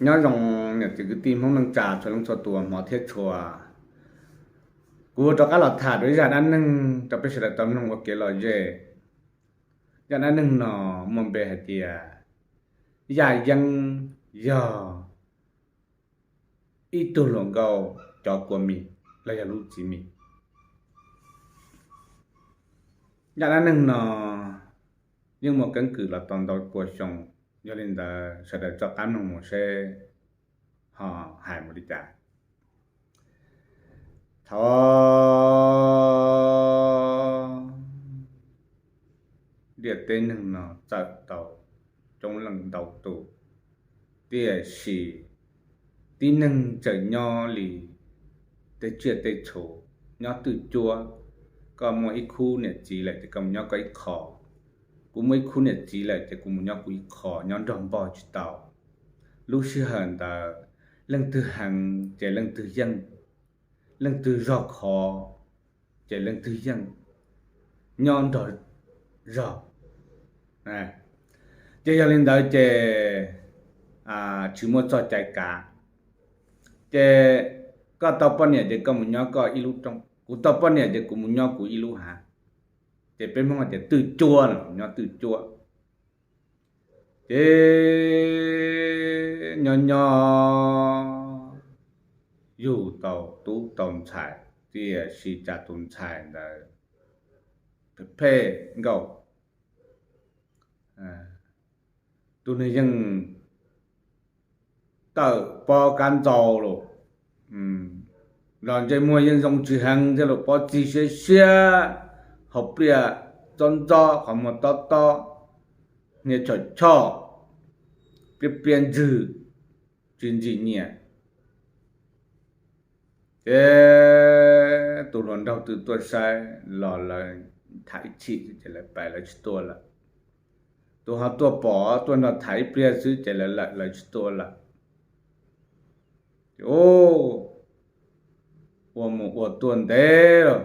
Nyob zoo niam txiv kwv tij Hmoob neej tsa txhua leej txhua tus hmov thiab tshua. Kuv rov qab los tham rau ib zaj dab neeg rau peb sawv daws tau mloog ua kev lom zem. Zaj dab neeg no muaj npe hais tias Yaj Yeeb yog ib tug hluas nkauj cov kua mis los yog lub txiv mis. Zaj dab neeg no yeej muaj keeb kwm los tau ntau pua xyoo, yog li ntawd sawv daws txoj qab mloog mus seb ho hais mus li cas. Thaum ntiaj teb neeg no txawm tau coob leej ntau tus, tiam sis tib neeg tseem nyob li tej tsiaj tej txhu, nyob twj cuab. Koj muaj ib khub niam txiv lawm ces koj mus nyob koj ib qho, kuv muaj ib khub niam txiv lawm ces kuv mus nyob kuv ib qho, nyob nrog npog tsis tau. Lub sij hawm ntawd leej twg heev ces leej twg yeej, leej twg zog khov ces leej twg yeej nyob nrog zog. Ces yog li ntawd ces tsis muaj txoj cai kav. Ces koj tau poj niam ces koj mus nyob koj ib lub roob, kuv tau poj niam ces kuv mus nyob kuv ib lub hav. Ces peb Hmoob hais tias twj cuab no, nyob twj cuab. Ces nyob nyob yug tau tub tau ntxhais, tiam sis cas tus ntxhais ntawd phem phem nkauj. Tus nws yeej tawm pob kab ntxau los, los ntsej muag yeej zoo tsis heev thiab los pob txig siab siab, hauv pliaj ntxob ntxob, qhov muag tob tob, hniav chom choj, pliab pliab ntswg, tsis ntxim nyiam. Ces tus hluas nraug twb tuaj saib los lawv tham ib chim ces lawv pais lawv tsis tua lawm. Tus ho tuaj pom tuaj nrog tham ib pliag xwb ces lawv lawm lawv tsis tua lawm. Ces ua mus ua tuaj ntev lawm,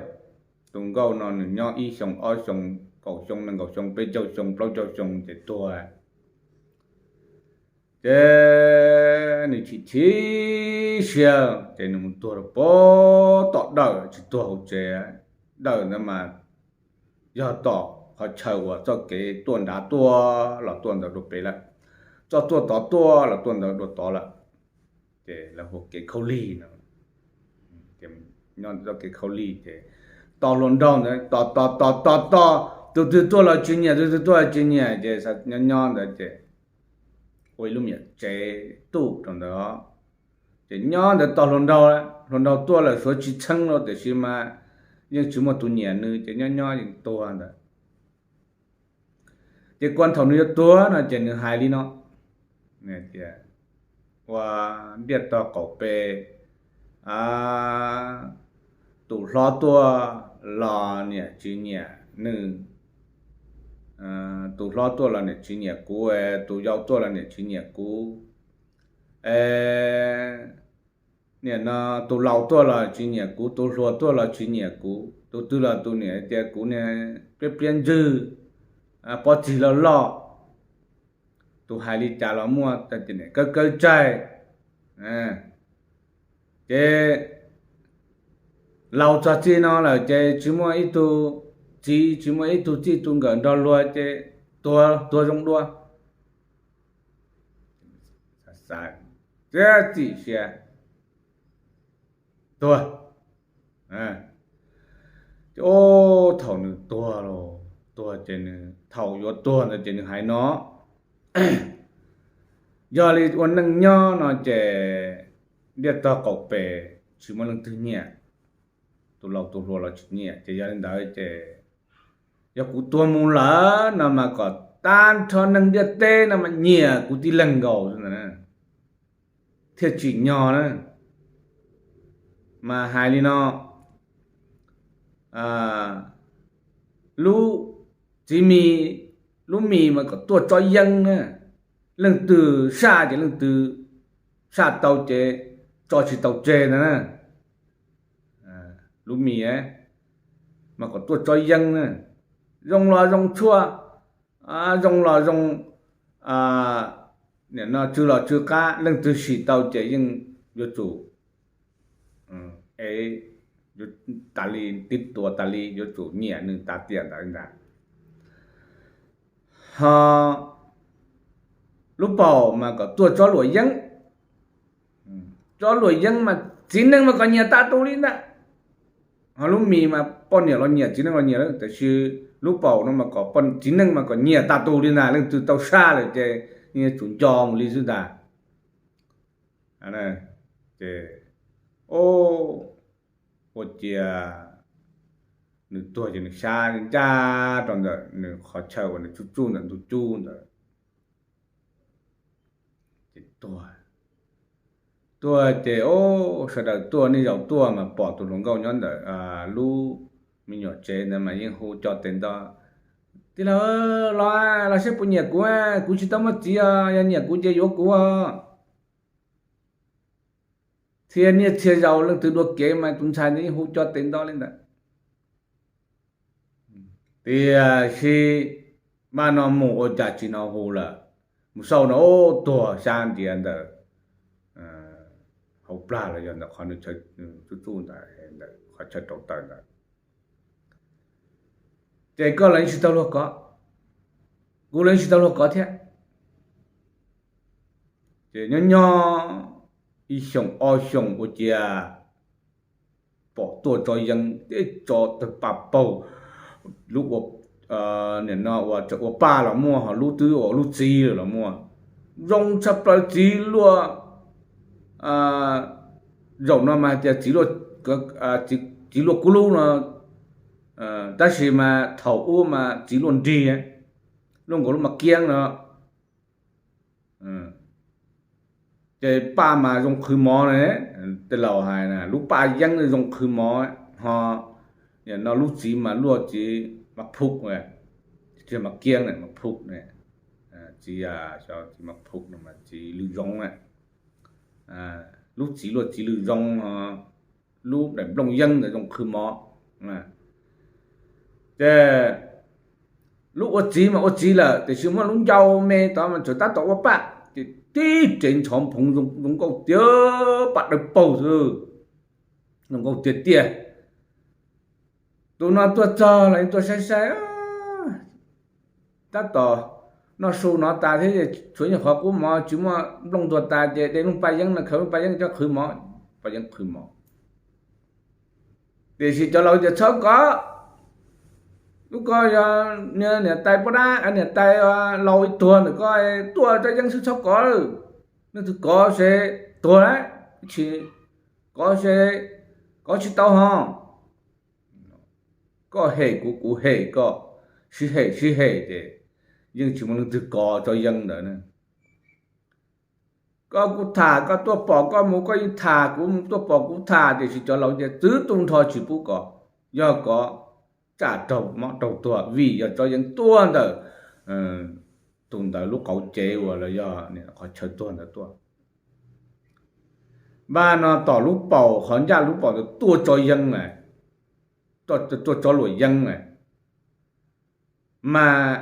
tus nkauj no nws nyob ib xyoo ob xyoo, kaum xyoo nees nkaum xyoo peb caug xyoo plaub caug xyoo ces tuag. Ces nws chim chim siab ces nws mus tuag rau pem tom dawm tsis tuag hauv tsev. Dawm ntawd mas yog tom qhov chaw uas txoj kev tuaj nrad tuaj los tuaj ntawd dua pem lawm, txoj tuaj tod tuaj los tuaj ntawd dua tod lawm. Ces lawv hu kev khaub lig no, nyob txoj kev khaub lig ces tos hluas nraug ntawd tos tos tos tos tos, tus twg tuaj los tsis nyiam, tus twg tuaj los tsis nyiam ces nyob nyob ntawd ces ua ib lub me nyuam tsev tuj rau ntawd. Ces nyob ntawd tos hluas nraug, hluas nraug tuaj lawm suav tsis txheeb los tiam sis mas yeej tsis muaj tus nyiam nws ces nyob nyob yeej tuag ntawd. Ces kuv thaum nws yuav tuag no ces nws hais li no tias, ua ntiaj tog qaum pem, tus hlob tuaj los niam tsis nyiam nws, tus hlob tuaj los niam tsis nyiam kuv, tus yau tuaj los niam tsis nyiam kuv, niam no tus laus tuaj los tsis nyiam kuv, tus hluas tuaj los tsis nyiam kuv, tus twg los tus niam tias kuv niag pliab pliab ntswg, pob txig loj loj. Tus hais li cas los muaj, kawg kawg tsaig. Ces laus txog txij no lawm ces tsis muaj ib tug txiv tsis muaj ib tug txij tug nkawm nrog luag ces tuag tuag zoo dua. Xav txiav txim siab tuag. Ces thaum nws tuag los, tuag ces nws thaum yuav tuag ntawd ces nws hais no, yog li ua neej nyob no ces ntiaj tog qaum pem tsis muaj leej twg nyiam, tus laus tus hluas los tsis nyiam ces yog li ntawd ces yog kuv tuag mus lawm no mas kom tag nrho neeg ntiaj teb no mas nyiam kuv tib leeg nkaus xwb ntag, thiaj tsim nyog na. Mas hais li no, lub txiv mis, lub mis mas kom tuaj tsob yeeb na, leej twg saj ces leej twg saj tau ces tso tsis tau tseg ntag na. Lub mis mas kom tuaj tsob yeeb na, zoo los zoo tshuaj, zoo los zoo, nim no tsw los tsw qab, leej twg sim tau ces yeej yuav tsum, e, tas li, tib tua tas li, yuav tsum nyiam nws tas tiam ntawd ntag. Ho lub paus mas kom tuaj tsob luam yeeb. Tsob luam yeeb mas txiv neej mas kom nyiam tas tus li ntag. Ho lub mis mas poj niam los nyiam, txiv neej los nyiam lawm, tiam sis lub paus no mas kom txiv neej mas kom nyiam tas tus li ntag. Leej twg tau saj lawm ces yeej tsum nco mus li xwb ntag. Ces, o, ua ciav nws tuag ces nws sab ncaj rau ntawm nws qhov chaw uas nws tsuj tsuj ntawm ntug cub ntawd. Ces tuag, tuag ces, o, sawv daws tuaj, niaj zaus tuaj mas pom tus hluas nkauj nyob ntawm lub me nyuam tsev ntawd mas yeej hu co tes nto: Tij laug, los, los saib puas nyiam kuv, kuv tsis tau muaj txiv os, yog nyiam kuv ces yuav kuv os. Txhia niaj txhia zaus leej twg dua kev mas tus ntxhais ntawd yeej hu co tes nto li ntawd. Tiam sis mas no mus ua cas tsis hnov hu lawm. Mus xauj no, o, tuag sab ntiav ntawm hauv plag los yog ntawm qhov nws tsuj tsuj ntawd, ntawm qhov chaw rauv taws ntawd. Ces koj los yeej tsis tau luag kov, kuv los yeej tsis tau luag kov thiab. Ces nyob nyob ib xyoos ob xyoos ua ciav pom tuaj tsob yeeb, tib tsob tawg paj paug, lub ua, nim no ua paj los muaj, ho lub twb ua lub txiv los muaj. Zoo tshaj plaws, txiv luaj, zaum no mas tias txiv luaj, txiv luaj kub lub no, tab sis mas thaum ub mas txiv luaj nrig, luaj nkaus lub mas kiab no. Ces paj mas zoo qhwv mov ne, tej laus hais na, lub paj yeeb zoo qhwv mov, ho nim no lub txiv mas luaj txiv mas phum, tsis mas kiab mas phum, txiv, txiv mas phum no mas txiv lwm zoo na. Lub txiv luaj txiv lwm zoo, lub daim nplooj yeeb ntawd zoo qhwv mov. Ces lub ua txiv mas ua txiv lawm, tiam sis muaj lub ncau me tod mas tseem tab tom ua paj, ces tib rev ntxhov nphoov zoo nkauj tiag, paj dawb paug xwb, zoo nkauj tiag tiag. Tus no tuaj txog los yeej tuaj saib saib, tab tom noj su no tas thiab, tshuav nyuag qhov qub mov tsis muaj nplooj ntuag tas ces de lub paj yeeb no khaws lub paj yeeb coj qhwv mov, paj yeeb qhwv mov. Tiam sis cov laus tias txhob kov, lub ko yog niam tais poj dab, niam tais laus ib tuag ntawm ko, tuaj tsob yeeb xwb txhob kov. Leej twg kov ces tuag lawm, tsis kov ces kov tsis tau ho. Koj hem kuv, kuv hem koj, sib hem sib hem ces yeej tsis muaj leej twg kov tsob yeeb ntawd na. Koj kuj tham, koj tuaj pom koj mus koj yeej tham, kuv mus tuaj pom kuv tham, tiam sis cov laus tias txwv tu nrho tsis pub kov, yog kov tsam raug mob raug tuag vim yog tsob yeeb tuaj ntawm tus ntawd lub qauv cev uas los yog qhov chaw tuag ntawd tuaj. Npaj no tom lub paus, qhov ncaj lub paus ntawd tuaj tsob yeeb na, tuaj tsob luam yeeb na, mas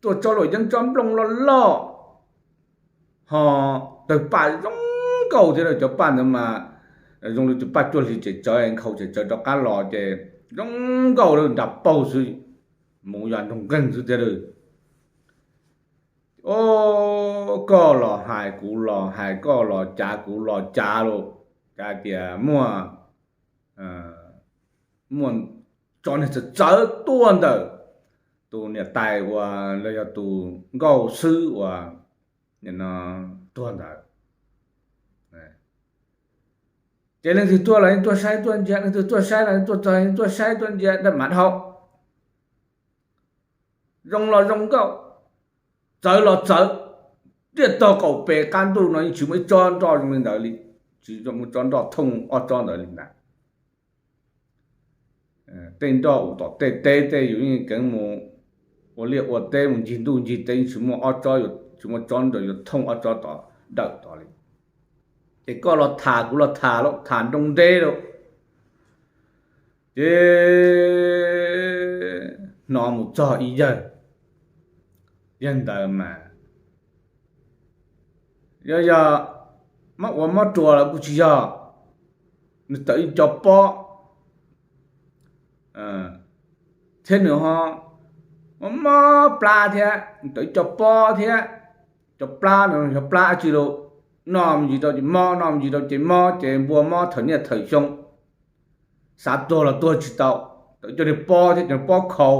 tuaj tsob luam yeeb tsob nplooj loj loj, ho tawg paj zoo nkauj thiab, cov paj ntawd mas zoo li tus paj cuaj hlis tseem tsawv, nkhaus tseem tsawv rov qab los ces zoo nkauj li nra paug xwb, mus yog nroog nkeeg xwb thiab li. O, koj los hais kuv los hais, koj los cav kuv los cav los, cav tias muaj, muaj tsob neeg txawv txawv tuaj ntawm tus niam tais uas los yog tus nkauj xwb uas nim no tuag ntawd. Ces leej twg tuaj los yeej tuaj saib tuaj ntsia, leej twg tuaj saib los yeej tuaj txog, yeej tuaj saib tuaj ntsia nraj mav dhau. Zoo los zoo nkauj, txawv los txawv, tiaj tog qaum pes qab ntuj no yeej tsis muaj ib tsob nroj zoo li ntawd li, tsis muaj tsob nroj thooj ob tsob ntawd li ntag. Tej nroj uas tom tej teb tej yus yeej keev mus ua liaj ua teb mus ncig ntuj ncig teb yeej tsis muaj ob tsob, tsis muaj tsob nroj yuav thooj ob tsob tod dawm tod li. Ces koj los tham kuv los tham lauj, tham nroo nreb lauj, ces hnov mus txog ib yawg, Yog ntawd mas yog, yog mob ua mob ruas los kuj tsis yog, nws tawm ib co pob thiab nws ho mob plab thiab, nws tawm ib co pob thiab. Cov plab no yog plab dab tsi los, noj me ntsis rau ces mob, noj me ntsis rau ces mob, ces npua mob thawm niaj thawm xyoo, xav tuag los tuag tsis tau. Tawm cov niag pob thiab cov pob khau,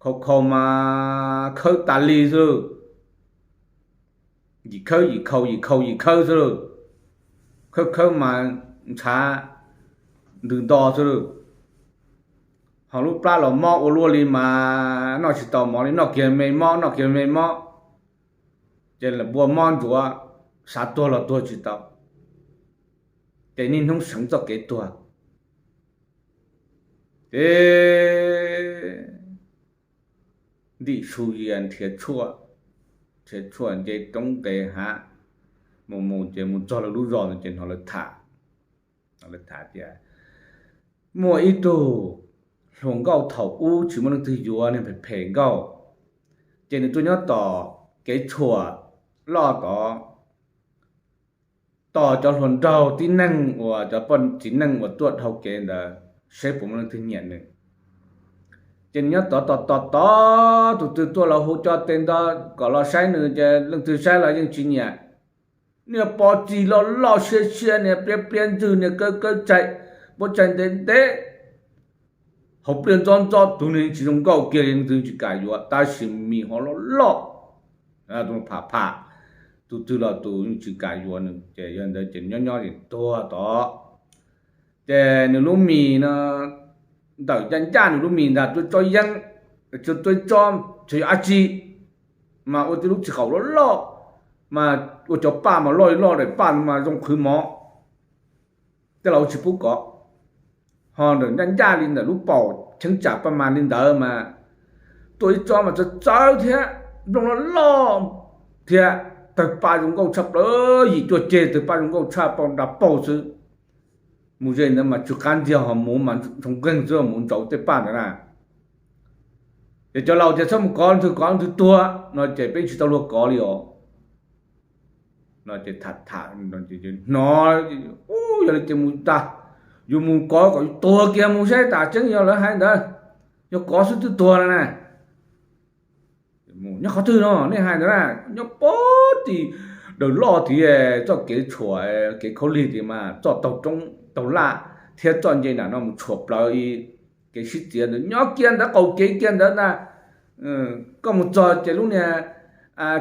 khau khau mas khawb tas li xwb, yim khawb yim khau yim khau yim khawb xwb, khawb khawb mas ntshav ntws nto xwb. Ho lub plab los mob ua luaj li mas noj tsis tau mov li, noj kiag me mob, noj kiag me mob, ces npua mob ntsuav, xav tuag los tuag tsis tau, ces niaj hnub seev txoj kev tuag. Ces ntim su zias nrhiav tshuaj, nrhiav tshuaj nce roob nqes hav, mus mus ces mus txog lawv lub zos ntawd ces hnov lawv tham, lawv tham tias muaj ib tug hluas nkauj thaum ub tsis muaj leej twg yuav, niag phem phem nkauj, ces nws tuaj nyob tom kev tshuam loj tod, tos cov hluas nraug tib neeg uas cov poj txiv neej uas tuaj dhau kev ntawd seb puas muaj leej twg nyiam nws. Ces nws nyob tod tos tos tos, tus twg tuaj los hu cov tes nto kom los saib nws ces leej twg saib los yeej tsis nyiam. Niag pov txis loj loj siab siab, niag pliab pliab ntswg, niag kawb kawb tsaig, pob tsaig ntev ntev, hauv pliaj ntxob ntxob, tus nws tsis zoo nkauj kiag li, leej twg tsis kam yuav, tab sis mis ho loj loj, pham pham, tus twg los tus yeej tsis kam yuav nws. Ces yog ntawd ces nyob nyob ces tuag tod. Ces nws lub mis no, ntawm ncaj ncaj nws lub mis ntag, tuaj tsob yeeb, tuaj tsob, tsis yog dab tsi, mas ua tib lub txiv qaum loj loj, mas ua cov paj mas loj li loj, daim paj mas zoo qhwv mov, tej laus tsis pub kov. Ho ntawm ncaj ncaj li ntawm lub paum cheeb tsam paj mas li ntawd mas tuaj ib tsob mas txawv txawv thiab, nplooj loj loj thiab, tawg paj zoo nkauj tshaj plaws, yim cuaj ceg tawg paj zoo nkauj tshaj plaws, nra paug xwb. Mus ze ntawd mas tsw qab ntxiag, ho muv mas ntshoo nqeeg xwb, muv ntsaus tej paj ntawd na. Ces cov laus tias txhob mus kov leej twg, kov leej twg tuag no ces peb tsis tau luag kov li os. No ces tham tham, hnov, ub, yog li ces mus tag, yus mus kov kom yus tuag kiag mus saib tas tseeb yog lawv hais ntawd, yog kov xwb twb tuag no na. Nyob qhov twg no nej hais ntawd na? Nyob pem tim daws loj tid, txoj kev tshuam kev khaub lig tid mas txoj taug roob taug laj thiab txoj nce nram no mus tshuam plaws ib kev sib txiav ntawd, nyob kiag ntawd qaum kev kiag ntawd ntag. Koj mus txog ces lub niag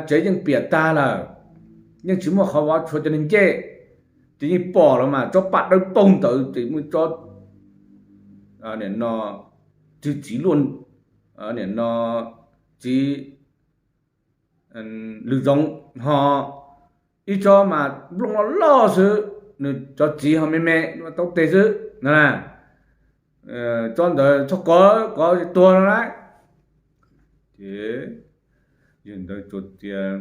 tsev yeej piam tag lawm, yeej tsis muaj qhov vov, tshuav cov niag ncej, ces yeej pom los mas tsob paj dawb paug ntawd ces muaj tsob, nim no, txiv luaj, nim no, txiv lws zoov, ho ib tsob mas nplooj loj loj xwb, nws cov txiv ho me me, tau tes xwb no na. Tsob ntawd txhob kov, kov tuag no lauj. Ces yog ntawd tsuas tias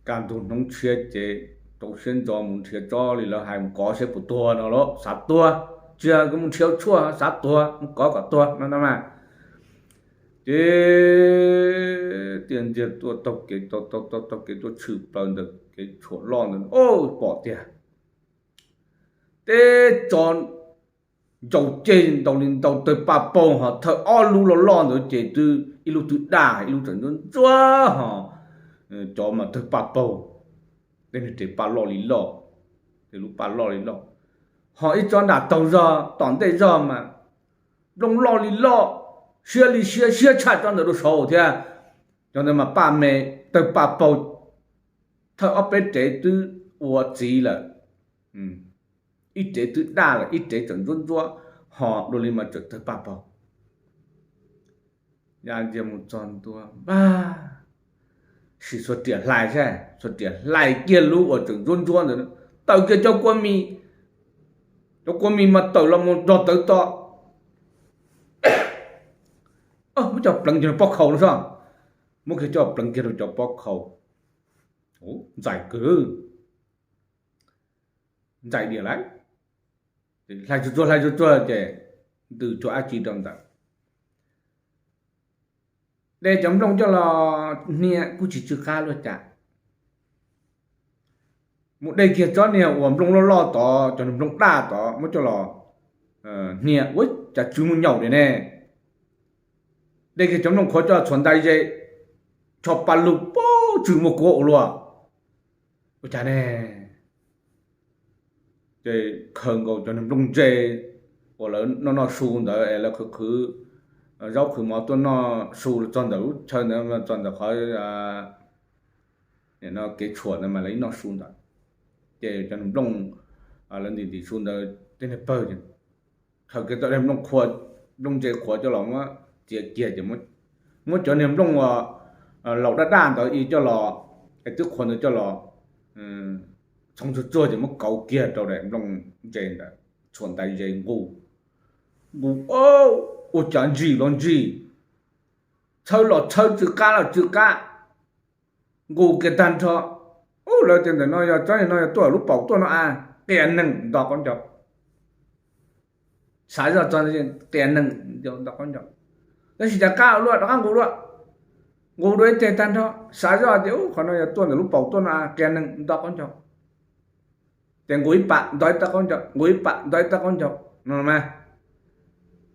kaj ntug hnub tshiab ces rau siab ntso mus nrhiav tsob li lawv hais mus kov seb puas tuag no los xav tuag, tsis yog mus nrhiav tshuaj xav tuag, mus kov kom tuag no na mas. Ces tiag ntiag tuaj taug kev, taug taug taug kev tuaj tshwm plaws ntawm kev tshuam loj ntawd, pom tiag, teb tso ncau ceg ntau li ntau, tawg paj paug, ho thawj ob lub loj loj ntawd ces twb ib lub twb daj, ib lub tseem ntsuab ntsuab, ho cov mas tawg paj paug, tej niag res paj loj li loj, tej lub paj loj li loj. Ho ib tsob nram taug zog tom ntej zog mas nplooj loj li loj, siab li siab, siab tshaj tsob ntawd rau saud thiab. Cov ntawd mas paj me, tawg paj paug, thawj ob peb rev twb ua txiv lawm, ib rev twb daj lawm, ib rev tseem ntsuab ntsuab, ho dua li mas tseem tawg paj paug. Ya ntsia mus txog ntua, npag, sim xuas riam hlais saib, xuas riam hlais kiag lub uas tseem ntsuab ntsuab ntawd, tawm kiag cov kua mis, cov kua mis mas tawm los mus nrog tawv to. Muab coj pleev kiag rau pob khau no sob, muab kiag coj pleev kiag rau cov pob khau, ntxais kawg, ntxais diam lawm. Hlais tsuag tsuag hlais tsuag tsuag ces ntws cuag dab tsi rau ntawd. Ces cov nplooj coj los hnia kuj tsis tsw qab luaj cas. Mus de kiag tsob niag uas nplooj loj loj tod, cov niag nplooj daj tod muab coj los hnia ua cas tsw muaj nyaum li ne. De kiag cov nplooj qhuav coj los txhuam ntais ze, tsho pa lug poob tsw muaj kuab ua luaj. Ua cas ne? Ces khaws nkaus cov niag nplooj ntse uas lawv noj noj su ntawd es lawv qhwv qhwv zaub qhwv mov tuaj noj su txog ntawm lub chaw ntawd, txog ntawm qhov kev tshuam ntawd mas lawv ib noj su ntawd. Ces cov niag nplooj, lawv ntim ntim su ntawd tej niag pawg, khaws kiag tau daim nplooj qhuav, nplooj ntse qhuav coj los muab txiav kiag ces muab cov niag nplooj uas laus daj daj ntawd coj los, es twb qhuav ntawd coj los txhoov tsuag tsuag ces muab kauv kiag rau daim nplooj ntse ntawd, txhuam ntais ze nqus. Nqus, ua cas ntsim los ntsim, txhawv los txhawv, tsw qab los tsw qab, nqus kiag tag nrho. Ub, lawv tias ntawm no yog tsob no yog tuaj lub paum tuaj no a, qias neeg nto qaub ncaug. Xav zoj txog qias neeg nto qaub ncaug, tab sis cas qab ua luaj, rov qab nqus dua. Nqus dua ib teg tag nrho, xav zoj tias ub, qhov no yog tuaj ntawm lub paum tuaj no a, qias neeg nto qaub ncaug. Ces nqus ib pam nto ib tag qaub ncaug, nqus ib pam nto ib tag qaub ncaug no mas.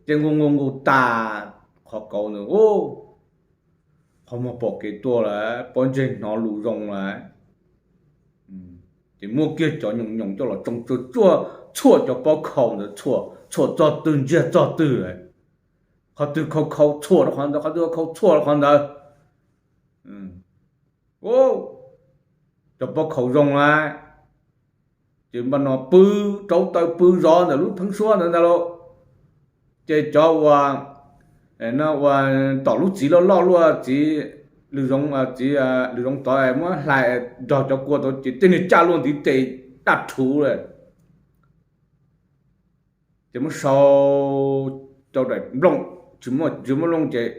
Ces nqus nqus nqus tas qhov kauv ntawd, ub, qhov muag pom kev tuaj lawm, pob ntseg hnov lus zoo lawm. Ces muab kiag cov nyoos nyoos coj los tsoo tsuag tsuag, txhuam cov pob khau ntawd, txhuam txog twg ntsiag txog twg lawm. Qhov twg khau khau txhuam rau qhov ntawd, qhov twg khau txhuam rau qhov ntawd. Cov pob khau zoo lawm. Ces npaj no pw rauv taws pw zov ntawm lub pheeb suab ntawd ntag lauj. Ces cov uas, no uas tom lub txiv loj loj luaj, txiv lws zoov, txiv lws zoov tod muab hlais nrog cov kua tod ces tej niag caj luaj ntiv tes daj rhuv lawm. Ces muab sau rau daim nplooj, tsis muaj, tsis muaj nplooj ces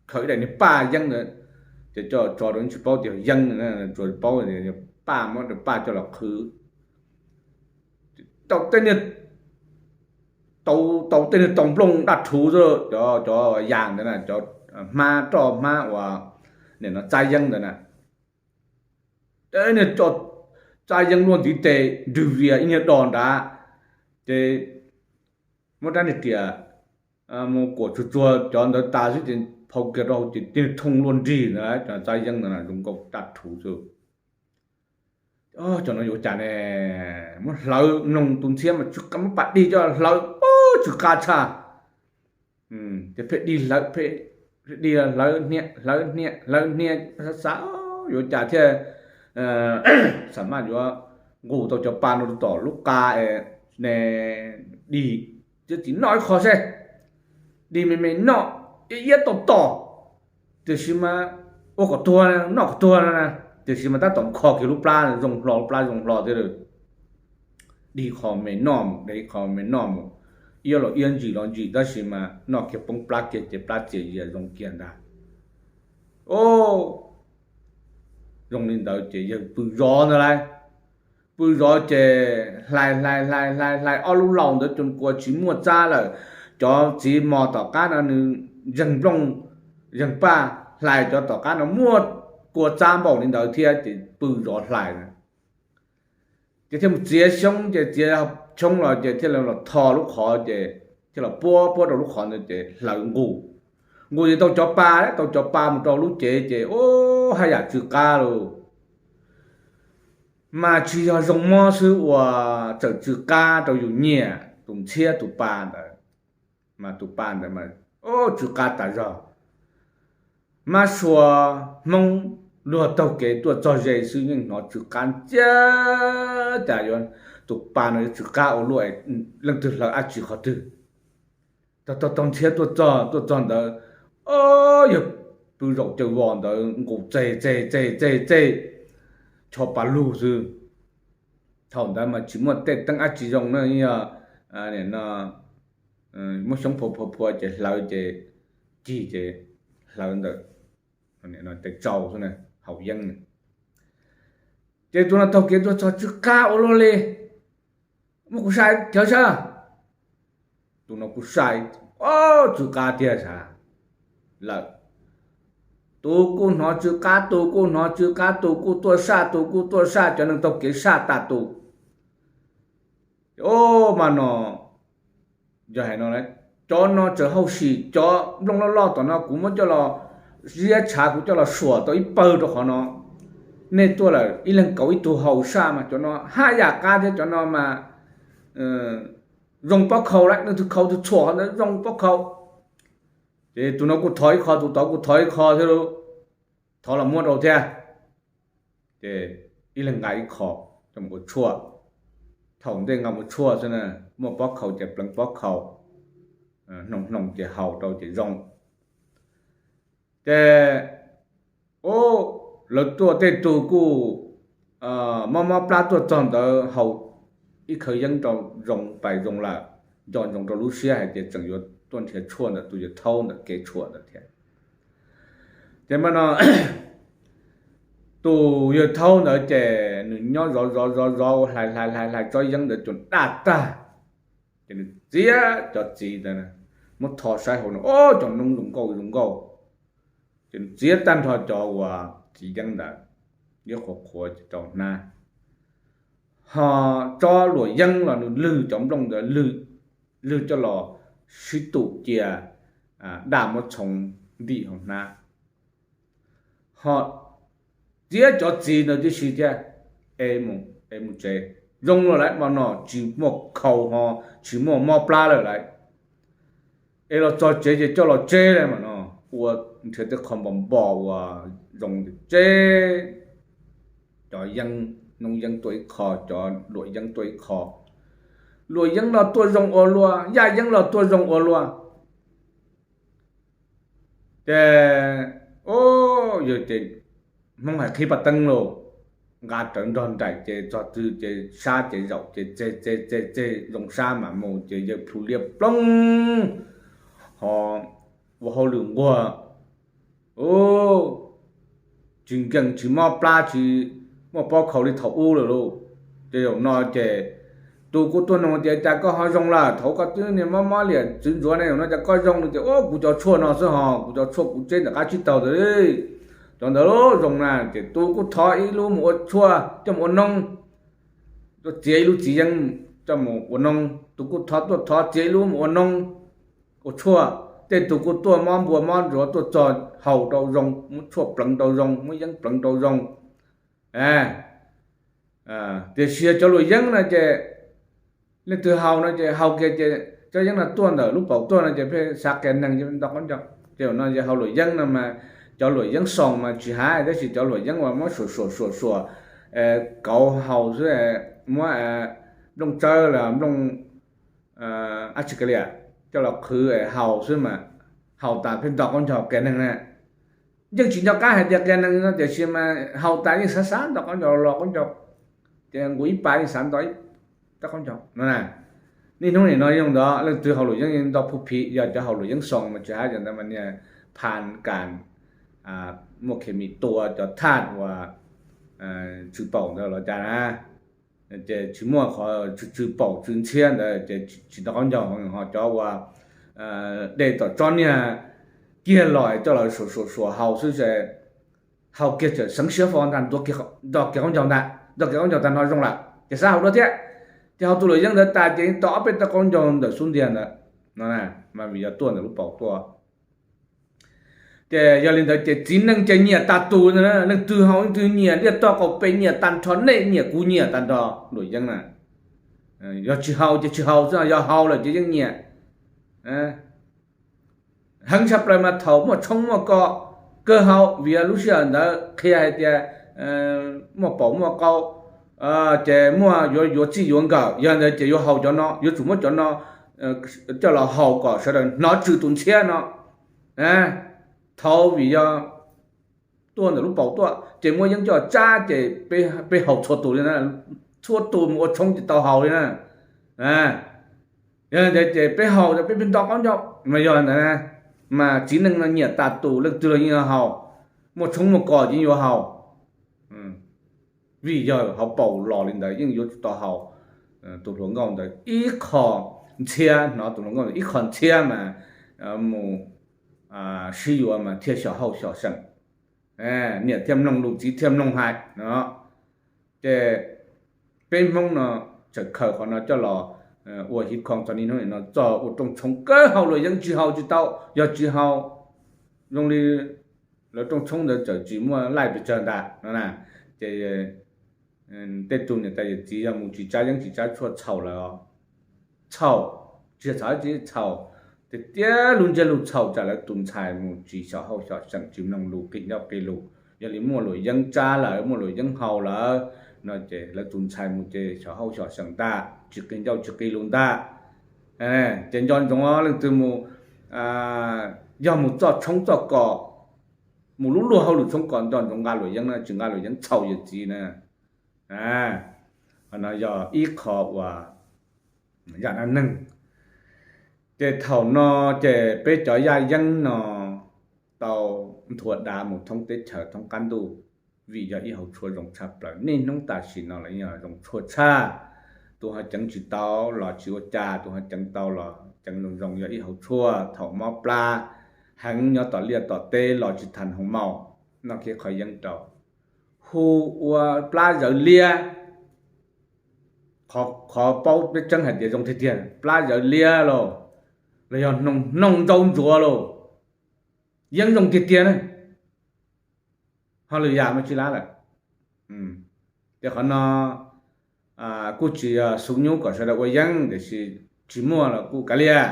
khaws ib daim niag paj yeeb ntawd, ces coj tso rau, tsis paub tias yeeb, tsuas paub paj, muab daim paj coj los qhwv. Tau tej niag, tau tej niag tau nplooj daj rhuv xwb, cov, cov yas ntawd na, cov hmab roj hmab uas nim no txab yeeb ntawd na. Tej niag txab yeeb luaj ntiv tes nrwg vias ib niag dos nrad, ces muab rab niag riam mus kuam tsuag tsuag cov ntawd tas xwb ces phau kiag rau hauv ces tej niag thooj luaj nrig ntawd, cov txab yeeb ntawd na zoo nkauj daj rhuv xwb. Cov no yuav cas ne, muab hlawv mloog tus ntxhiab mas tsw qab, muab pam dig coj hlawv, tsw qab tshaj. Ces pheej dig hlawv, pheej dig hlawv hnia, hlawv hnia, hlawv hnia, xav xav yuav cas thiaj xam maj yuav nqus tau cov pa no rau tom lub qa ne, dig, txiav txim noj ib qho seb, dig me me noj, iab iab tom tom, tiam sis mas ua kom tuag, noj kom tuag no na, tiam sis mas tab tom kho kiag lub plab zoo hlo, lub plab zoo hlo thiab. Dig qho me noj mus, dig qho me noj mus, iab los iab ntsim los ntsim tab sis mas noj kiag poob plab kiag ces plab txias zias zoo kiag ntag. Zoo li ntawd ces yawg pw zov ntag lauj. Pw zov ces hlais hlais hlais hlais hlais ob lub laus ntawd cov kua tsis muaj txab lawm. Cov txiv mos tom qab no nws zeeg nplooj zeeg paj hlais cov tom qab no muaj kua txab npaum li ntawd thiab ces pw zov hlais. Ces thiaj mus txiav xyoob ces txiav xyoob los ces thiaj los tho lub qhov ces thiaj los puab puab rau lub qhov ntawd ces hlawv nqus. Nqus ces tau cov pa, tau cov pa mus rau lub cev ces ub, haj yam tsw qab lauj. Mas tsis yog zoo mob xwb uas txawm tsw qab rau yus nyiaj, tus ntxhiab tus pa ntawd. Mas tus pa ntawd mas tsw qab tas zog. Mab sua Hmoob luag taug kev tuaj txog ze xwb yeej hnov tsw qab ntxiag, cas yuav, tus pa no yuav tsw qab ua luaj, leej twg hlawv dab tsi qhov twg. Tau tau ntxhiab tuaj txog, tuaj txog ntawd, o, yawg pw zaum caw vos ntawd nqus txeg txeg txeg txeg txeg, tsho pa lug xwb. Thaum ntawd mas tsis muaj tej teeb dab tsi zoo na, yog muab xyoob phua phua phua ces hlawv ces cig ces hlawv ntawm tes tsau xwb, haus yeeb. Ces tus no taug kev tuaj txog tsw qab ua luaj li, muab kuv sai cawv saib. Tus no kuj sai, o, tsw qab tiag sav lawm. Tus kuj hnov tsw qab, tus kuj hnov tsw qab, tus kuj tuaj saj, tus kuj tuaj saj, cov neeg taug kev saj tas tus. Ces o, mas no yog hais no, cov no tseem hauj sim, cov nplooj loj loj tom no kuv muab coj los ziab tshav, kuv coj los suam tau ib pawg rau qhov no. Nej tuaj lawm ib leeg kauv ib tug haus saj mas cov no haj yam qab thiab, cov no mas zoo pob khau lawm, leej twg khau twg txhuam qhov ntawd zoo pob khau. Ces tus no kuj thov ib qho, tus tod kuj thov ib qho thiab lauj, thov los muab rau thiab. Ces ib leeg nqa ib qho coj mus ua tshuaj. Thaum ntej nqa mus tshuaj xwb na, muaj pob khau ces pleev pob khau, hnoos hnoos ces haus rau ces zoo. Ces lawv tuaj tej tug kuj mob mob plab tuaj txog ntawd haus ib khawv yeeb rau zoo pais zoo lawm, nco ntsoov rau lub siab hais tias tseem yuav tuaj nrhiav tshuaj ntawm tus yawg thaub ntawm kev tshuam ntawd thiab. Ces mas no tus yawg thaub ntawd ces nws nyob zov zov zov zov ua hlais hlais hlais hlais tsob yeeb ntawd cua daj tag, ces nws txiav cov txiv ntawd muab tho saib hauv no, o, cov noob zoo nkauj zoo nkauj. Ces nws txiav tag nrho cov uas txiv yeeb ntawd, ib qhuav qhuav ces rau hnab. Ho tsob luam yeeb los nws lwg cov nplooj ntawd, lwg coj los sib tum cia, daj muab txhoov ntim hauv hnab. Ho txiav cov txiv ntawd tib si thiab, es mus tsev. Zoo lawm lawm, mas no tsis muaj khau ho tsis muaj mob plab lawm lawm. Es los txog tsev ces coj los tseb lawm mas no, ua nrhiav tej qho npos npos uas zoo tseb. Cov yeeb, noob yeeb tuaj ib qho, cov luam yeeb tuaj ib qho. Luam yeeb los tuaj zoo ua luaj, yaj yeeb los tuaj zoo ua luaj. Ces yawg ces Hmoob hais qhib paj teeb lauj, nqa rawv nrog nraim ces txog twg ces sab ces zaum ces txeg txeg txeg txeg zoo sab mam mus ces yawg plhu liab ploog ho ua hauj lwm nquag, tsis nkees tsis mob plab tsis muaj pob khau li thaum ub lawm lauj. Ces zaum no ces tus kuj tuaj nug tias cas koj ho zoo lawm, thaum koj twb niag mob mob liam txwv ntsuav ne, zaum no cas koj zoo li. Ces ua kuv cov tshuaj no xwb ho, kuv cov tshuaj kuv tseb ntawm qab tsib taug ntawd, cov ntawd zoo na. Ces tus kuj thov ib lub mus ua tshuaj coj mus ua noob, tuaj txiav ib lub txiv yeeb coj mus ua noob, tus kuj thov tuaj thov txiav ib lub mus ua noob, ua tshuaj. Tej tus kuj tuaj mob npua mob ntsuav tuaj txog haus rau zoo, muab tshuaj pleev rau zoo, muab yeeb pleev rau zoo. Tiam sis cov luam yeeb no ces leej twg haus no ces haus kiag ces cov yeeb no tuaj ntawm lub paum tuaj no ces pheej xav qias neeg nto qaub ncaug. Ces no ces haus luam yeeb no mas cov luam yeeb xoos mas tsis hais, tab sis cov luam yeeb uas muab suam suam suam suam kauv haus xwb, muab nplooj tsawb los nplooj ab tsi ka liam coj los qhwv haus xwb mas haus tas pheej nto qaub ncaug qias neeg na. Yeej tsis nco qab hais tias qias neeg no tiam sis mas haus tas yeej xav xav nto qaub ncaug los qaub ncaug, ces nqus ib pas yeej xav nto ib rab qaub ncaug no na. Niaj hnub nim no zoo ntawd leej twg haus luam yeeb yeej nto phuj phiv, yog cov haus luam yeeb xoos mas tsis hais cov ntawd mas niag phan kas muaj khes mis tua cov thaj uas tsw paum ntawd los cas na. Ces tsis muaj qhov tsw tsw paum tsw ntxhiab ntawd ces tsis nto qaub ncaug. Ho cov uas dej tom tsob niag kiag los coj los suam suam suam haus xwb ces haus kiag txawm xeev siab fo ntag, nto kiag qaub ncaug ntag, nto kiag qaub ncaug tag no zoo lawm ces xav haus dua thiab. Ces haus tus luam yeeb ntawd tas ces yeej tau ob peb rab qaub ncaug ntawm xub ntiag ntawd no, mas vim yog tuaj ntawm lub paum tuaj. Ces yog li ntawd ces txiv neej ces nyiam tas tus, leej twg haus leej twg nyiam, liaj toj qaum pes nyiam tag nrho, nej nyiam kuv nyiam tag nrho luam yeeb na. Yog tsis haus ces tsis haus xwb, yog haus lawm ces yeej nyiam. Heev tshaj plaws mas thaum muaj tshoob muaj kos kawg haus, vim lub sij hawm ntawd qhia hais tias muaj paum muaj qau, ces muaj yuav yuav txij yuav nkawm, yog ntawd ces yuav haus cov no, yuav tsum muab cov no coj los haus kom sawv daws hnov tsw tus ntxhiab no. Thaum vim yog tuaj ntawm lub paum tuaj ces muab yeeb coj tsab ces peb haus txhua tus li na, txhua tus mus ua tshoob ces tau haus li na. Yog li ntawd ces peb haus ces peb pheej nto qaub ncaug mas yog ntawd na. Mas txiv neej no nyiam tas tus, leej twg los yeej yuav haus, muaj tshoob muaj kos ces yeej yuav haus. Vim yog hauv paus los li ntawd yeej yuav tsum tau haus tus hluas nkauj ntawd ib qho ntxhiab, hnov tus hluas nkauj ntawd ib qho ntxhiab mas mus sib yuav mas thiaj xyom hauj xyom seem. Niam thiaj mloog lus txiv thiaj mloog hais no. Ces peb Hmoob no txawm khaws qhov no coj los ua hiv khoom txog niaj hnub nim no txog ua rooj tshoob kawg, haus luam yeeb tsis haus tsis tau, yog tsis haus zoo li lawv rooj tshoob ntawd txawm tsis muaj laij pes tsawg ntag no na. Ces tej tug niam tais yawm txiv yog mus tsis tsab yeeb tsis tsab tshuaj txhaum lawm, txhaum, tsis txhaum tsis txhaum, tiag tiag lub ntsiab lus txhaum tsam lawv tus ntxhais mus tsis xyom hauj xyom seem, tsis mloog lus, qis ncauj qis lus. Yog li muaj luam yeeb tsab lawm, muaj luam yeeb haus lawm no ces lawv tus ntxhais mus ces xyom hauj xyom seem ntag, tsis qis ncauj tsis qis lus ntag. Ces nco ntsoov leej twg mus, yog mus txoj tshoob txoj kos, mus lub luag hauj lwm tshoob kos nco ntsoov nqa luam yeeb na, tsis nqa luam yeeb txhaum yawm txiv na. Qhov no yog ib qho uas yam dab neeg. Ces thaum no ces peb cov yaj yeeb no tau nthuav dav mus thoob teb chaws thoob qab ntuj, vim yog ib hauv tshuaj zoo tshaj plaws. Niaj hnub tam sim no los yog zoo tshuaj tshaj. Tus ho ceev tsis tau los tsis ua cas, tus ho ceev tau los ceev zoo zoo, yog ib hauv tshuaj. Thaum mob plab heev nyob tom liaj tom teb los tsis tau hoos maum, noj kiag qhov yeeb rau, hu ua plab zawv liab. Qhov paub peb tseeb hais tias zoo tiag tiag, plab zawv liab los, los yog noog ntsau ntsuav los, yeeb zoo tiag tiag na. Ho lwm yam mas tsis lab lawm. Ces qhov no kuj tsis yog xub nyub kom sawv daws ua yeeb, tiam sis tsis muaj los kuj kav liam.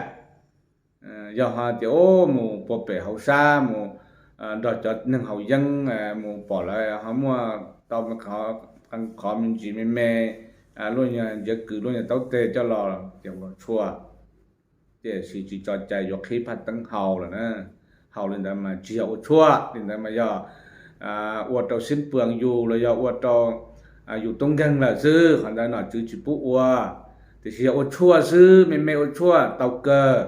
Yog ho tias mus puag pem hauv sab mus nrog cov neeg haus yeeb mus pom lawv ho muaj tau qee qhov me ntsis me me, luaj nyuag ntsiav kws luaj nyuag taub teg coj los ces ua tshuaj. Tiam sis tsis tso cai yuav qhib phaj teeb haus lawm na. Haus li ntawd mas tsis yog ua tshuaj, li ntawd mas yog ua rau xib pwm yus los yog ua rau yus tub nkeeg lawm xwb, qhov ntawd nom tswv tsis pub ua. Tiam sis yog ua tshuaj xwb, me me ua tshuaj tau kawg.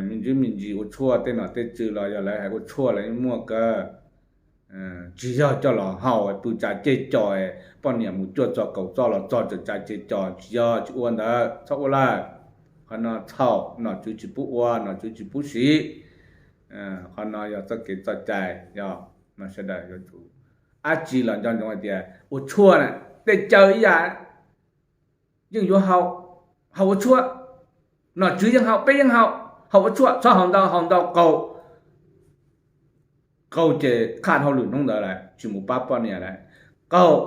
Me ntsis me ntsis ua tshuaj tej nom tej tswv los yog lawv hais ua tshuaj los yeej muaj kawg. Tsis yog coj los haus pw tsav ceg cos, poj niam mus cuaj txog kaum txoj los txog tsav ceg cos, tsis yog, tsis ua ntawd, txhob ua lawm. Qhov no txhaum, nom tswv tsis pub ua, nom tswv tsis pub siv. Qhov no yog txoj kev txoj cai, yog no sawv daws yuav tsum, dab tsi los nco ntsoov hais tias ua tshuaj na, tej cawv ib yam yeej yuav haus, haus ua tshuaj. Nom tswv yeej haus, peb yeej haus, haus ua tshuaj, txhob haus ntau, haus ntau qaug. Qaug ces qhaj hauj lwm hnub ntawd lawm, tsis mus pab poj niam lawm. Qaug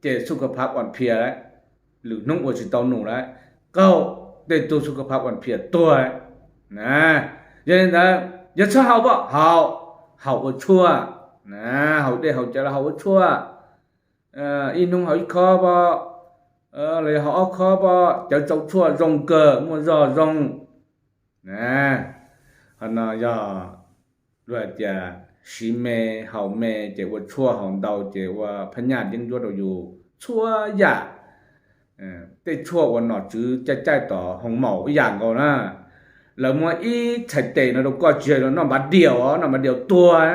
ces xub ka phav uas phias lawm, lwm hnub ua tsis tau num lawm. Qaug, tej tug xub ka phav uas phias tuag lawm. Yog li ntawd, yog txhob haus pom, haus, haus ua tshuaj, haus dej haus cawv los haus ua tshuaj. Ib hnub haus ib khob pom, los yog haus ob khob pom, cawv tsau tshuaj zoo kawg, muaj zog zoo. Qhov no yog luag hais tias siv me, haus me ces ua tshuaj, haus ntau ces ua phab nyaj yeeb ncuab rau yus txhua yam. Tej tshuaj uas nom tswv caij caij tom hoos maum ib yam nkaus na. Lawv muab ib txhais tes no rau koj tsis yog noj npav diaus, noj npav diaus tuag.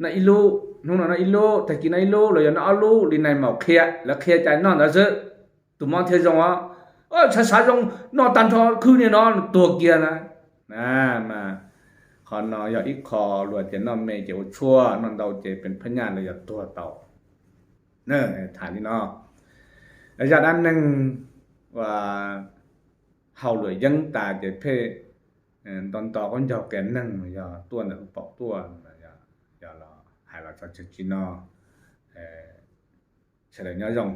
Noj ib lub, hnub no noj ib lub, tag kis noj ib lub los yog noj ob lub li nais maum qhia, lawv qhia cai noj ntawd xwb, tus mob thiaj zoo os. Xav xav zoo, noj tag nrho khwb niag no tuag kiag na. Mas qhov no yog ib qho luag tias noj me ces ua tshuaj, noj ntau ces pes phab nyaj los yog tuag tau. Tham li no, zaj dab neeg uas haus luam yeeb tas ces pheej nto nto qaub ncaug qias neeg, yog tuaj ntawm paum tuaj, yog los hais los txog tseg tsis no, sawv daws nyob zoo.